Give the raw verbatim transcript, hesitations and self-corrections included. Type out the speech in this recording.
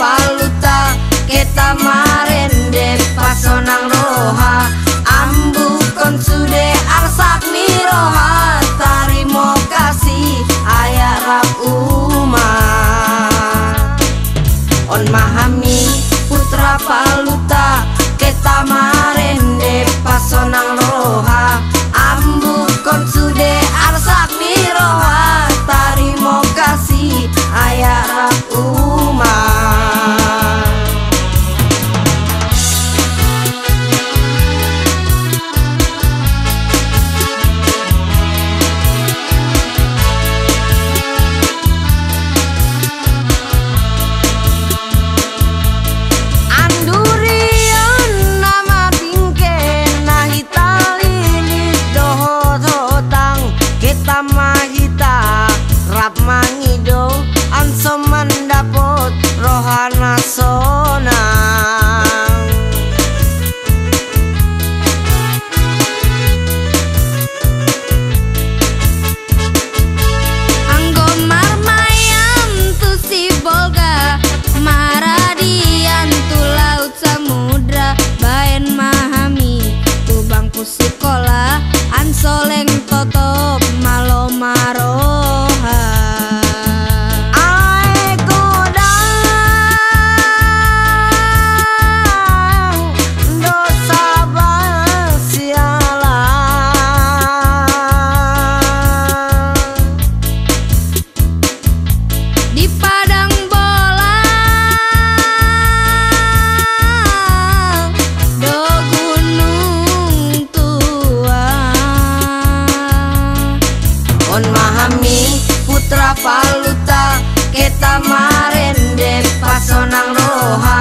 Palluta, hita marende pasonang roha, ambukkon sude arsak ni roha, tarimo kasih ayah rap uma. On ma hami putra Palluta, hita marende pasonang roha, ambukkon sude arsak ni roha, tarimo kasih ayah rap uma. Andurion nama bingke na hita lilit dohot hotang, hita ma hita rap mangido, anso mandapot roha na sonang. Anggo marmain tu Sibolga, maradian tu laut samudra, baen ma hami tu bangku sikola, anso leng totop malo ma roha. Ai godang do saba siala. Di padang bolang do gunung tua. On ma hami putra Palluta, hita marende pasonang roha,